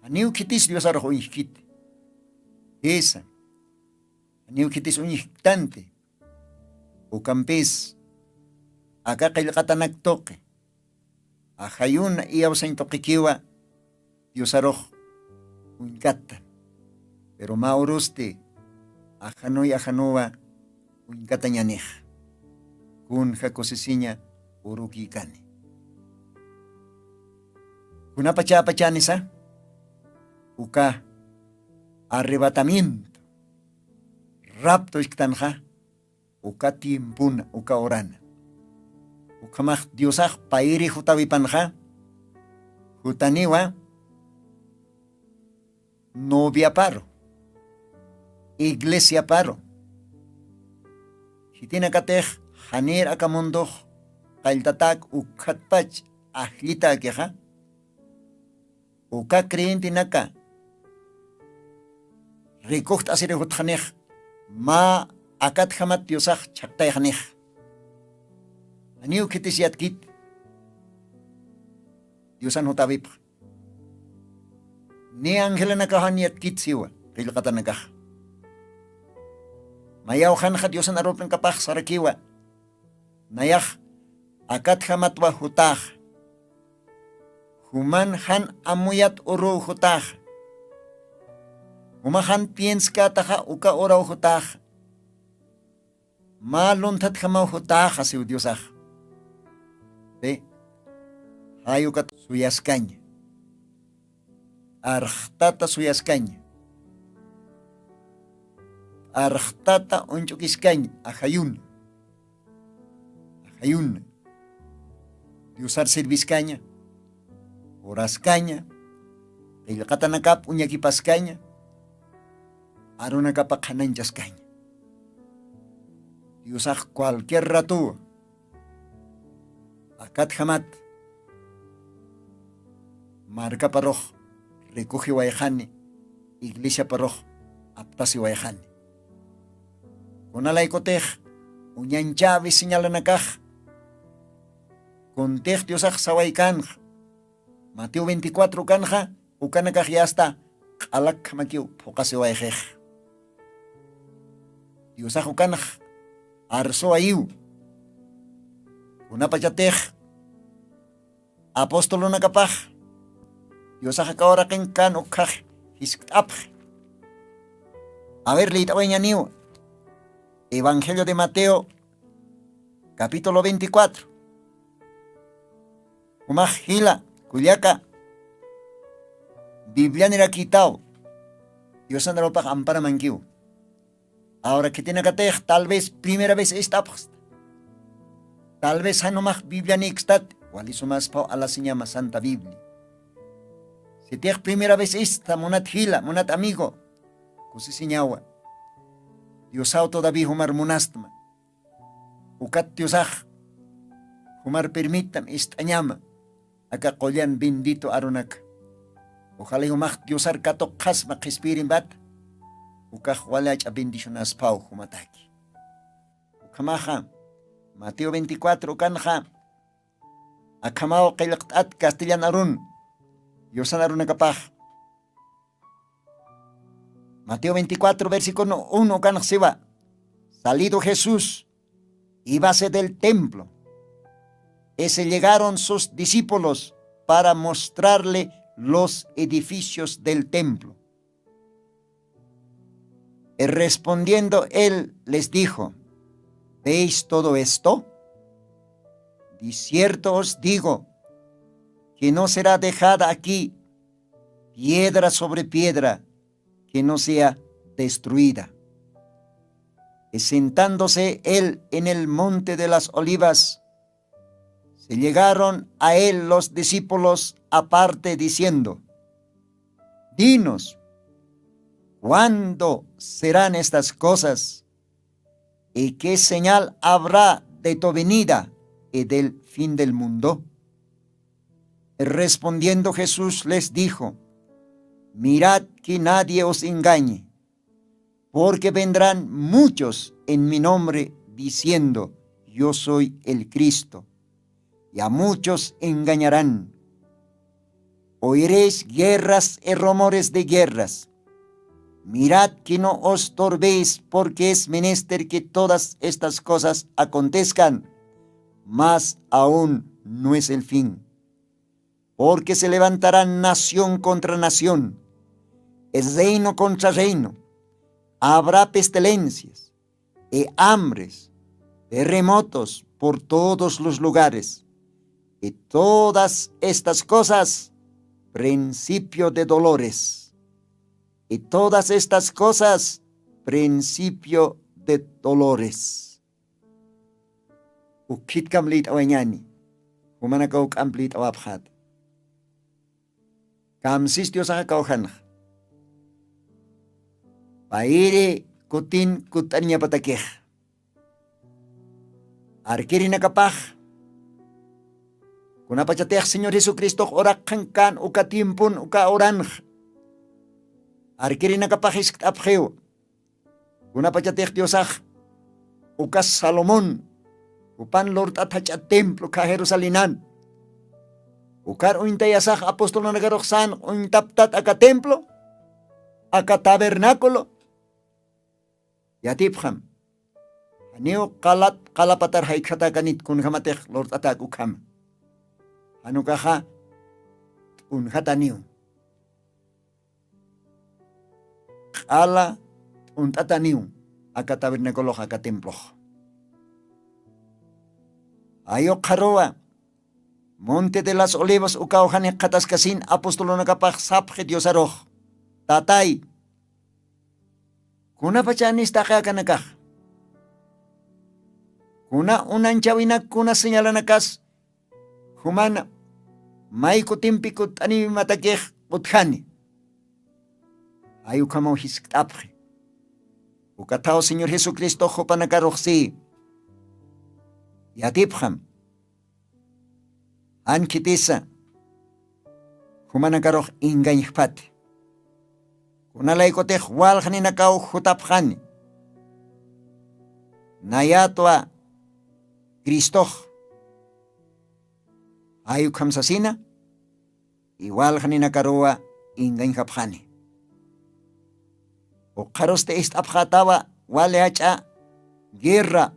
janiw khitis Diosarux uñjkiti. Jisa, janiw khitis uñjktanti. Ukampis aka qillqatanak tuqi ajayuna iyawsañ tuqikiwa Diosarux uñkattan. Pero mä urusti ajanuy ajanuwa uñkatañanix. Kunja kusisiña urukïkani. Kunapachäpachänisa uka arrebatamiento, rapto isktanxa, uka tiempuna, uka urana. Ukhamax Diosax payri jutawipanxa, jutaniwa noviaparu, iglesiaparu. Khitinakatix janir aka mundux qalltatak ukkhatpach ajllitakixa, uka creyentenaka rikujt'asiri jutxanix, mä akatjamat Diosax chhaqtayxanix. Janiw khitis yatkit Diosan jutawipx. Ni angelanakax jan yatkit siwa qillqatanakax. Mayaw janxa Diosan arupinkapax sarakiwa. Nayax akatjamatwa jutax. Juman jan amuyat uruw jutax. Juma jan pienskätaxa uka uraw jutax. Mä lunthatjamaw jutaxa siw Diosax. Pi, jay ukat suyaskaña. P'arxtata suyaskaña. P'arxtata uñch'ukiskaña ajayuna. Ajayuna. Diosar serviskaña, oraskaña, qillqatanakap uñakipaskaña, arunakapa qhanañchaskaña. Diosax cualquier ratuwa akatjamat markaparux rikujiwayxani, iglesiaparux aptasiwayxani. Kunalaykutix uñañchäwi señalanakax kuntix Diosax sawaykanxa. Mateo veinticuatro ukanxa, ukanakax yasta q'alakhamakiw phuqasiwayxix. Diosax ukanx arsuwayiw. Kunapachatix apostolunakapax Diosax aka uraqin kan ukkhax jiskt'apxi. A ver, liyt'awayañaniw. Evangelio de Mateo, capítulo veinticuatro. Jumax jila, kullaka, Biblianirakïtaw, Diosan arupax amparamankiw. Ahora khitinakatix tal vez primera vez ist'apxsta. Tal vez jan jumax Biblianïkstat, wali sumasphaw alasiñama Santa Biblia. Sitix primera vez ista, munat jila, munat amigo, kusisiñawa. Diosaw todavía jumar munastma. Ukat diosax jumar permittam ist'añama aka qullan bendito arunaka. Ujalajumax diosar katuqxasma qhispiyirimbata. Ukax walach'a bendicionaspaw jumataki. Ukhamaxa mateo veinticuatro ukanxa akhamaw qillqt'at castellan arun diosan arunakapax. Mateo veinticuatro versículo uno ukanxsiwa. Salido jesús íbase del templo y se llegaron sus discípulos para mostrarle los edificios del templo. Y respondiendo él les dijo, ¿veis todo esto? De cierto os digo que no será dejada aquí piedra sobre piedra que no sea destruida. Y sentándose él en el monte de las olivas, se llegaron a él los discípulos aparte diciendo, dinos, ¿cuándo serán estas cosas? ¿Y qué señal habrá de tu venida y del fin del mundo? Respondiendo jesús les dijo, mirad que nadie os engañe, porque vendrán muchos en mi nombre diciendo, yo soy el cristo, y a muchos engañarán. Oiréis guerras y rumores de guerras. Mirad que no os turbéis, porque es menester que todas estas cosas acontezcan, mas aún no es el fin. Porque se levantará nación contra nación, reino contra reino. Habrá pestilencias y hambres, terremotos por todos los lugares. Y todas estas cosas, principio de dolores. Y todas estas cosas, principio de dolores. Ukhitkam lït'awañani. Jumanakaw k'amp lït'awapxat. Kamsis diosaxa kawjanxa. Payri kutin kut'ariñapatakix. Arkirinakapax kunapachatix señor jesucristox uraqxan kan uka tiempon uka uranxa. Arkirinakapax iskt'apxiw. Kunapachatix diosax uka salomón jupan lurt'at jach'a templo kha jerusalenan. Ukar uñtayasax apostolanakarux san uñtaptat aka templo aka tabernaculo. Yatipxam. Janiw qalat qalapatar jaykxatakanit kunjamatix lurt'atak ukhama. Janukaxa t'unjataniw q'ala t'unt'ataniw aka tabernaculox aka templox. Ayuqxaruwa monte de las olivas ukaw janixqataskasin apostolunakapax sapxi diosarux. Tatay, kunapachanistaqi akanakax? Kuna unanchawinak kuna señalanakas jumana maykutimpi kut'aniwimatakix utjani. Ay ukhamaw jiskt'apxi. Ukathaw señor jesucristox jupanakarux si yatipxam. Jan khitisa jumanakarux ingañjpati. Kunalaykutix walxninakaw jutapxani nayatwa cristox. Ay ukham sasina iwalxninakaruwa ingañjapxani. Uqharusti ist'apxatawa wali jach'a guerra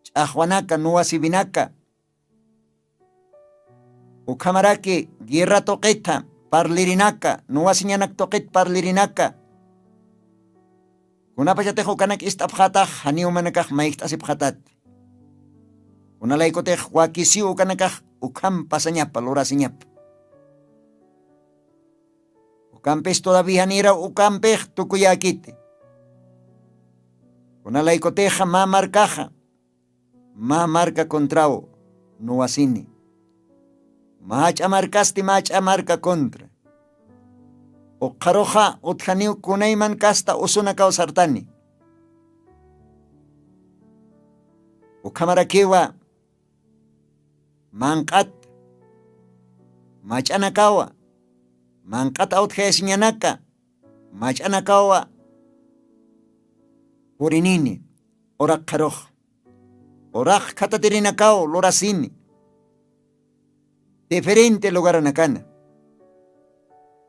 ch'axwanaka nuwasiwinaka. Ukhamaraki guerra tuqitha parlirinaka nuwasiñanak tuqit parlirinaka. Kunapachatix ukanak ist'apxatax janiw manakax mayjt'asipxatat. Kunalaykutix wakisiw ukanakax ukham pasañapa lurasiñapa. Ukampis todavía janiraw ukampix tukuyäkiti. Kunalaykutixa mä markaxa mä marka contraw nuwasini. Mä jach'a markasti mä jach'a marka contra. Uqharuxa utjaniw kunayman kasta usunakaw sartani. Ukhamarakiwa manq'at mach'anakawa manq'at awtjayasiñanaka mach'anakawa purinini. Uraqkharux uraq khatatirinakaw lurasini diferente lugaranakana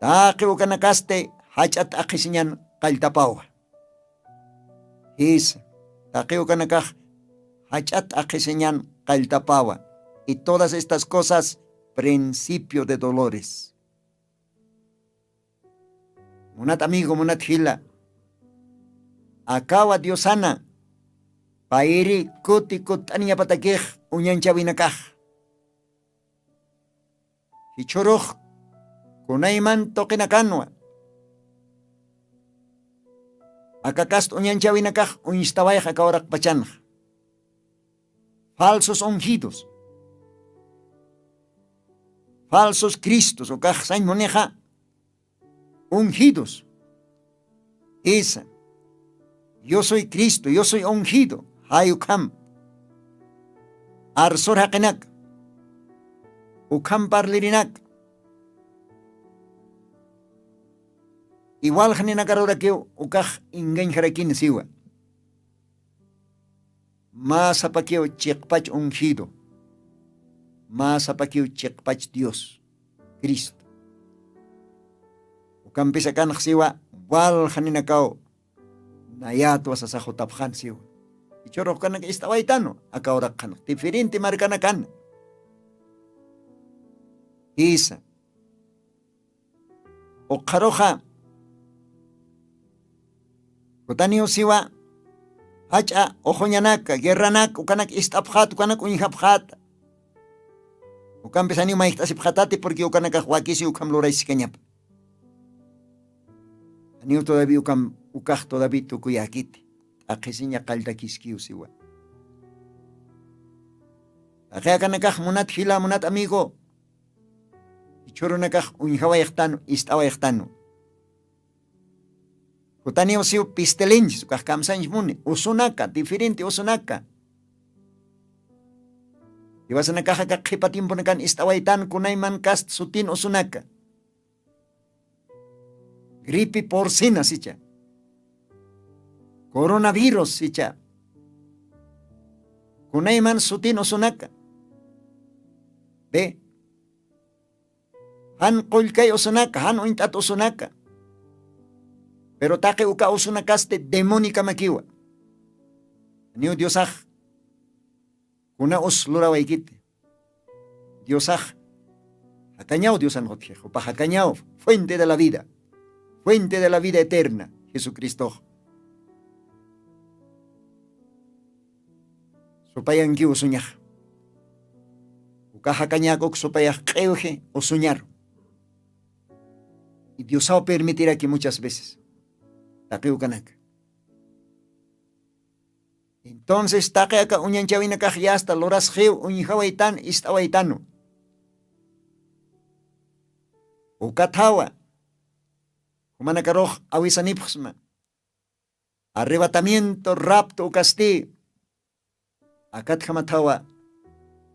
taqi ukanakasti jach'a t'aqhisiñan qalltapawa. Jisa taqi ukanakax jach'a t'aqhisiñan qalltapawa. Y todas estas cosas principio de dolores. Munat amigo munat jila akawa diosana payri kuti kutt'aniñapatakix uñanchawinakax jichhurux kunayman tuqinakanwa akakast uñanchawinakax uñstawayx akawraqpachanxa. Falsos ungidos falsos cristos ukax sañmunixa ungidos. Isa yo soy cristo yo soy ungido. Jay ukham arsur jaqinaka ukham parlirinak iwalxninakar urakiw ukax engañjarakini siwa. Mä sapakiw chiqpach ungido mä sapakiw chiqpach dios cristo. Ukampisa kanxsiwa walxaninakaw nayatwa sasaxutapxansiwa. Ichhurux kanak ist'awaytanu akawraqxanax diferente markanakana. Jisa uqharuxa kutaniw siwa jach'a uxuñanaka guerranaka ukanak ist'apxata ukanak uñjapxata. Ukampis janiw mayjt'asipxatati purqui ukanakax wakisiw ukham luraysi kañapa. Janiw todavi ukam ukax todavi tukuyäkiti t'aqhisiña qalltakiskiw siwa. Taqi akanakax munat jila munat amigo jichhurunakax uñjawayxtanu ist'awayxtanu. Jutaniw siw pestilencia ukax kamsañch muni usunaka diferente usunaka. Iwasanakaxa kaq qhipa tiemponakan ist'awaytan kunayman kasta sutin usunaka gripi porcina sicha coronavirus sicha kunayman sutin usunaka. Be jan qullkay usunaka jan uñt'at usunaka. Pero taqi uka usunakasti demonikamakiwa. Niw diosax kuna us lurawaykiti. Diosax jakañaw diosan jutjix upax jakañaw fuente de la vida fuente de la vida eterna jesucristox. Supayankiw usuñax uka jakañäkuk supayax q'iwji usuñaru. Y diosaw permitiraki muchas veces taqiw kanaka. Entonces taqi aka uñanchawinakax yasta lurasxiw uñjawaytan ist'awaytanu. Ukathawa jumanakarux awisanipxsma arrebatamiento rapto ukasti akatjamathawa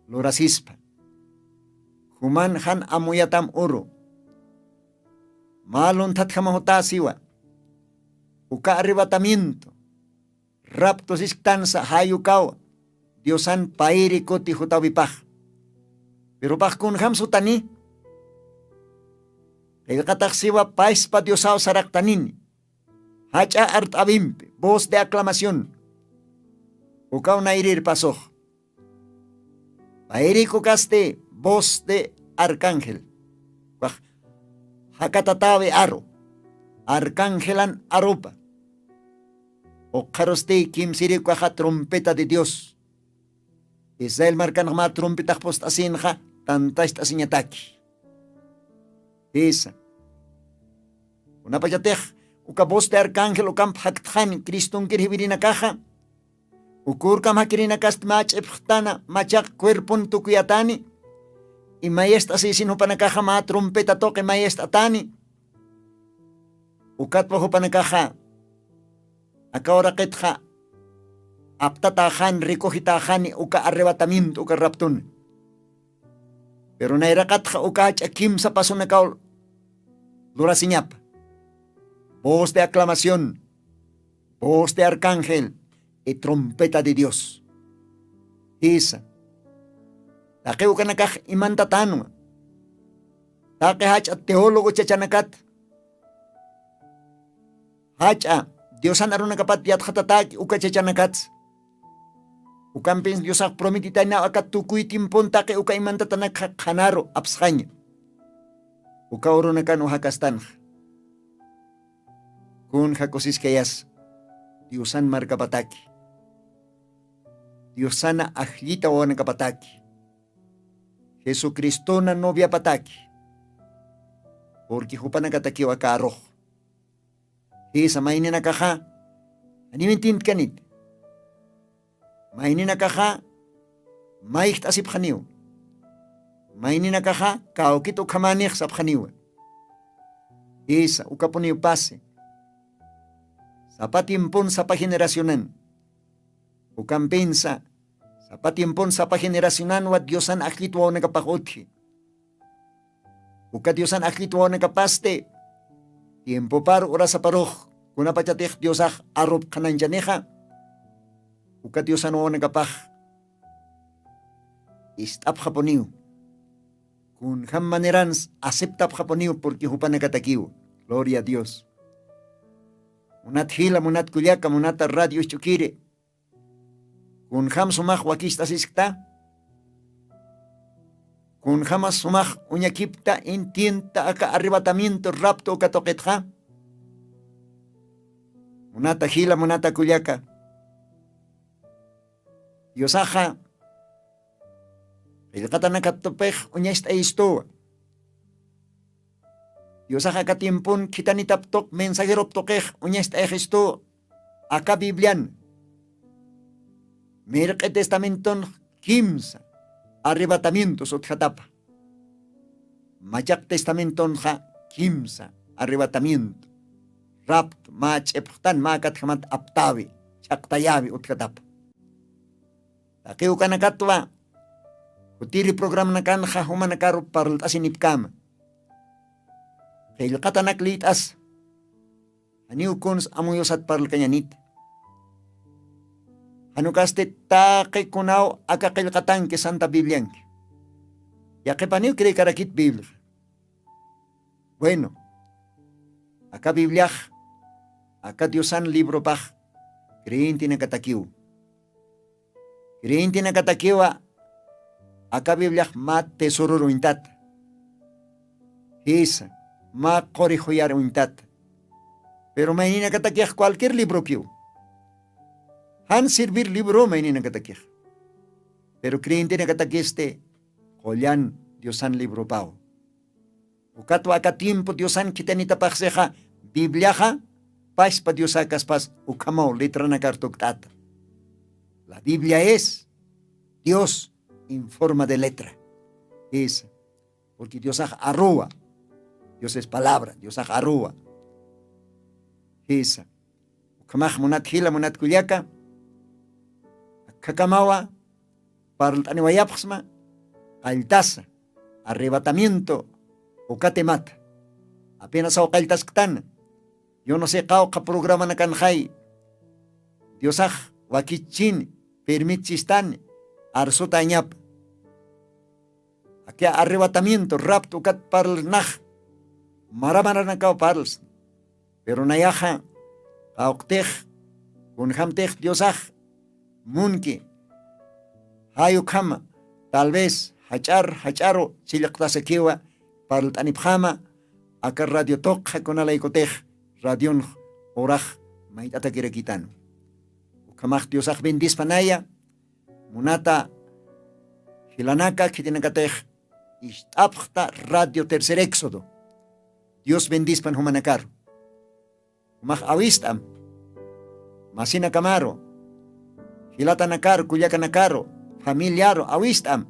lurasispa. Juman jan amuyatam uru mä lunthatjama jutasiwa uka arrebatamiento rapto sisktansa jayukaw diosan payri kuti jutawipax. Pirupax kunjam sutani qillqataxsiwa payspa diosaw saraqtanini jach'a art'awimpi voz de aclamación ukaw nayrir pasux. Payrik ukasti voz de arcángel ukax jakatatawi aru arcángelan arupa. Ukxarusti kimsiri ukaxa trompeta de dios israel markanxma trompetax pust'asinxa tantacht'asiñataki. Jisa kunapachatix uka voz de arcángel ukamp jaktxani cristonkir jiwirinakaxa ukurkam jakirinakasti mä ch'ipxtana machaq cuerpon tukuyatani. Imayast'asïsin jupanakaxa mä trompeta tuqi mayast'atani Ukatwa jupanakaxa aka uraqitxa aptatäxani, recogetäxani uka arrebatamiento, uka raptuna. Pero nayraqatxa uka jach'a kimsa pasunakaw lurasiñapa: voz de aclamación, voz de arcángel y trompeta de Dios. Jisa, taqi ukanakax imantatanwa? Taqi jach'a teólogo chachanakat, jach'a diosan arunakapat yatxatataki uka chachanakatsa. Ukampins diosax prometitaynaw aka tukuy timpun taqi uka imantatanakxa qhanaru apsxaña. Uka urunakan uxakastanxa. Kunxa kusiskayasa diosan markapataki, diosana ajllita wawanakapataki, jesucristona noviapataki. Purqui jupanakatakiw aka arux. Jisa, mayninakaxa janiw intintkanit. Mayninakaxa mayjt'asipxaniw. Mayninakaxa kawkit ukhamänix sapxaniwa. Jisa, ukapuniw pasi. Sapa timpun sapa generacionan, ukampinsa sapa tiempon sapa generacionanwa diosan ajllit wawanakapax utji. Uka diosan ajllit wawanakapasti tiempopar urasaparux kunapachatix diosax arupxananchanixa, uka diosan wawanakapax ist'apxapuniw. Kunjam manerans aceptapxapuniw purqui jupanakatakiw. Gloria a dios. Munat jila munat kullaka munata radio isch'ukiri, kunjam sumax wakicht'asiskta? Kunjama sumax uñakipta intienta aka arrebatamiento rapto uka tuqitxa? Munata jila munata kullaka, diosaxa qillqatanakatupix uñast'ayistuwa. Diosax aka tiempon khitanitaptuq mensajeroptuqix uñast'ayixistuwa. Aka biblian mirq'i testamenton kimsa arrebatamientos utjatapa. Machaq testamentonxa kimsa arrebatamiento rapto mä ch'ipxtan mä katjamat aptawi chhaqtayawi utjatapa. Taqi ukanakatwa jutiri programanakanxa jumanakaru parlt'asinipkama. Qillqatanak liyt'asa janiw kuns amuyusat parlkañanit. Janukasti taqi kunaw aka qillqatanki santa biblianki. Yaqipaniw creekarakit biblixa. Bueno, aka bibliax aka diosan libropax creyentenakatakiw. Creyentenakatakiwa aka bibliax mä tesoror uñtata. Jisa, mä quri juyar uñtata. Pero mayninakatakix cualquier librokiw. Jan servir libro mayninakatakix. Pero creyentenakatakisti qullan diosan libropaw. Ukatwa aka tiempo diosan khitanitapaxsixa bibliaxa paspa diosakaspas ukhamaw letranakar tukt'ata. La biblia es dios en forma de letra. Jisa. Purqui diosax arruwa. Dios es palabra diosax arruwa. Jisa. Ukhamax munat jila munat kullaka, akhakamawa parlt'aniwayapxsma qalltasa arrebatamiento ukatimata. Apinasaw qalltasktana. Yunasi qawqha programanakanxay diosax wakichini permitchistani arsutañapa. Akia arrebatamiento rapto ukat parlsnax maramaranakaw parlsna. Pero nayaxa qawqtix kunjamtix diosax munki jayukhama tal vez jach'ar jach'aru chillqtasakiwa parlt'anipxama aka radio tuqxa kunalaykutix radionx urax mayt'atakirakitanwa. Ukhamax diosax bendispanaya. Munata jilanaka khitinakatix ist'apxta radio tercer éxodo. Dios bendispan jumanakaru. Jumax awist'am masinakamaru jilatanakaru kullakanakaru familiaru awist'am.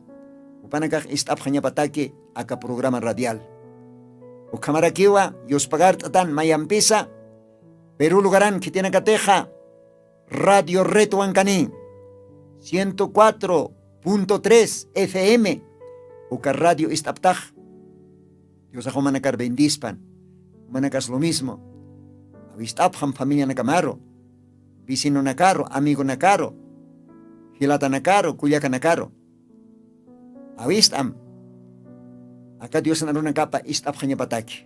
Jupanakax ist'apxañapataki aka programa radial. Ukhamarakiwa yuspagart'atan mayampisa Peru lugaran khitinakatixa radio retwan kani, ciento cuatro punto tres f m uka radio ist'aptax. Diosax umanakar bendispan. Umanakas lo mismo. Awist'apxam familianakamaru, vecinonakaru, amigonakaru, jilatanakaru, kullakanakaru. Awist'am aka diosan arunakapa ist'apxañapataki.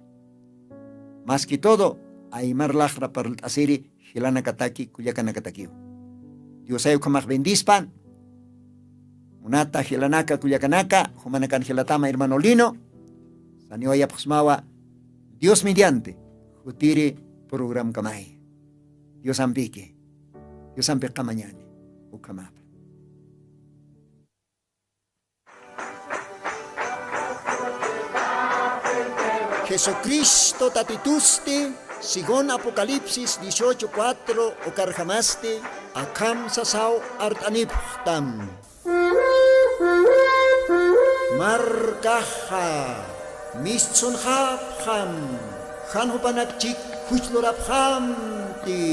Mas que todo aymar laqra parlt'asiri jilanakataki kullakanakatakiw. Diosay ukhamax bendispan. Munata jilanaka kullakanaka jumanakan jilatama hermano Lino. Saniwayapxsmawa dios mediante jutiri programkamay. Diosampiki diosampi qamañani. Ukhamapa. Jesucristo tatitusti según apocalipsis dieciocho cuatro ukarjamasti akham sasaw art'anipxtam. Markaxa mistsunxapxam jan jupanak chik juchlurapxamti.